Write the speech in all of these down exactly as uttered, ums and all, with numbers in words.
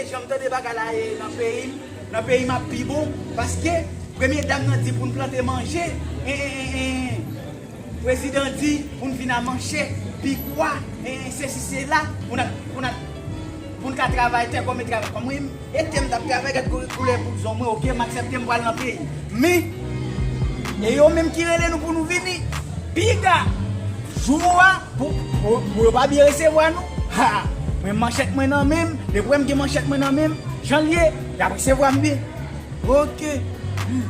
Jan m tande bagay la ye nan peyi m, nan peyi m ap pi bon, paske premye dam nan di pou n plante manje, en, en, en, en, prezidan di pou n vin a manchèt, pikwa, en, en, sesi sela, pou n, pou n, pou n ka travay tè kòm e travay kòm wi, e tè m t ap travay, gad koulè, koulè bouzon mwen, oke, m aksepte m pral nan peyi. Men, e yo menm ki rele nou pou nou vini, piga, jou a, pou, pou, pou yo pa byen resevwa nou, ha, mwen manchèt mwen nan men m, depi w wè m gen manchèt mwen nan men m, jan l ye, y ap resevwa m byen. Oke. Hmm.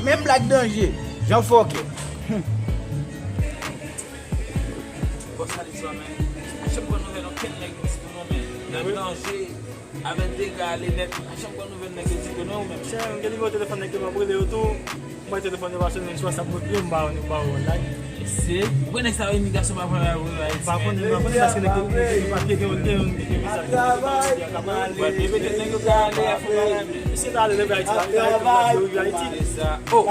Menm Black Danje, jan fòkè. Hmm. Bòs Alex la, men, a chak fwa nouvèl, ankenn nèg nou di pou nou, men, Black Danje, avèk dega ale nèt, a chak fwa nouvèl nèg yo di pou nou, men. Chè, m gen nimewo telefòn nèg yo, m ap rele yo tou. Mwen telefòn yo pa sonnen sou WhatsApp, mwen pye m ba yo, ba yo online. Se, ou konnen sa yo imigrasyon pa pran la pou Ayiti. Pa konnen, men pa konnen paske nèg yo gen papye, gen yon, gen yon, gen yon viza. Mwen pye petèt nèg yo ka ale a fon bagay, men. Misye ta ale leve Ayiti la, leve Ayiti la, leve Ayiti. Se sa. Oh!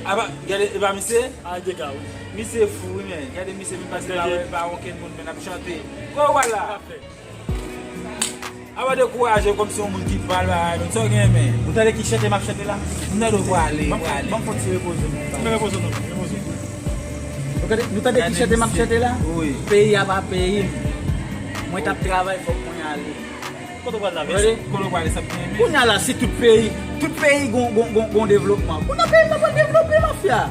Apa, gade, e pa misye? A, dega, wi. Misye fou, wi, men. Gade misye, menm paske pa wè, pa wè okenn moun, men ap chante. Ko wala! Apa dekouraje kòmsi yon moun ki pral bagay, men sa w gen, men. Ou tande ki chante m ap chante la? M tande w prale, prale. Ban m fon ti repoze m. Men repoze non, repoze. Ou tande, nou tande ki chante m ap chante la? Wi. Peyi a pa peyi m. Mwen t ap travay, fòk mwen ale. Kote w pral la, mesye? Kote w prale, sa k gen, men. Kounye a la, si tout peyi, tout peyi gon, gon, gon, gon devlopman. Kounye a peyi m pa pral devlope, mafya.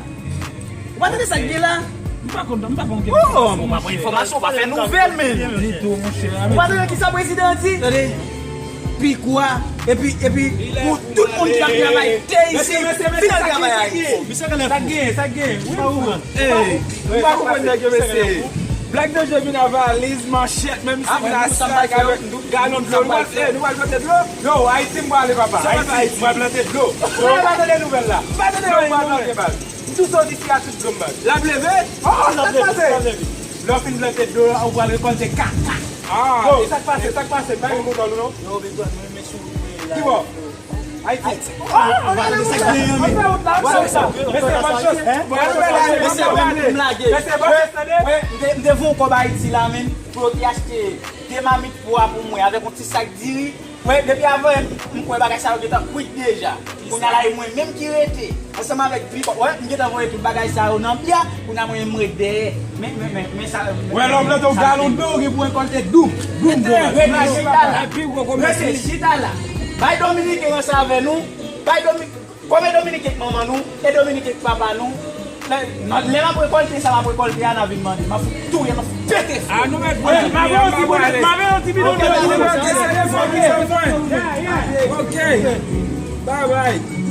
Ou pa tande sa k gen la? M pa konn, m pa konn. Oh, m pa pran enfòmasyon, ou pa fè nouvèl, men. Ditou, monchè. Ou pa tande ki sa prezidan an di? Tande. Pikwa, epi, epi, pou tout moun ki ap travay, te isi, vin al travay Ayiti. Sa k gen, sa k gen, m pa konprann. Ey, m pa konprann nèg yo, mesye. Black Danje vin a valiz, manchèt, menm si vin a sak avèk galon dlo. Nou pral, ey, nou pral plante dlo. Yo, Ayiti, m prale, papa. Ayiti, m pral plante dlo. Ou pa tande nouvèl la? M pa tande yo, m pral plante, baz. M tou sot isi a tout dlo m, baz. L ap leve? Oh, l ap leve, l ap leve. Lè w fin plante dlo, ou pral rekòlte kaka. Ah, e sa k pase, sa k pase? M pa gen kontan nou, non. Yo, big brother, mwen renmen sou ou la. Ki bò? Ayiti. Oh, gade sa k gen, men. Mesye, bòn chans. Mesye, bòn chans. Mesye, bòn chans. Mesye, bòn chans, tande. M te, m te voye yon kòb Ayiti la, men, pou yo te achte de mamit pwa pou mwen, avèk yon ti sak diri. Mwen, depi avan, m kwè bagay sa yo gentan kwit deja. Kounye a la, e mwen menm ki rete, ansanm avèk Big Up. Wè, m gentan voye tout bagay sa yo nan bya. Kounye a, mwen menm, m ret dèyè. Men, men, men, men sa. Wè, lè w plante yon galon dlo, ou gen pou rekòlte doub. Doub, doub. Rete chita la. Rete chita la. Bay Dominiken ranse avè nou. Bay Domi-, kòm e Dominiken k manman nou, e Dominiken k papa nou, lè, lè m ap rekòlte sa m ap rekòlte a, n a vin mande. M ap fout touye, m ap fout pete fou. Ah, nou mèt pran ti bidon, m ap pran ti bidon. Ok, ok, ok. Bye bye.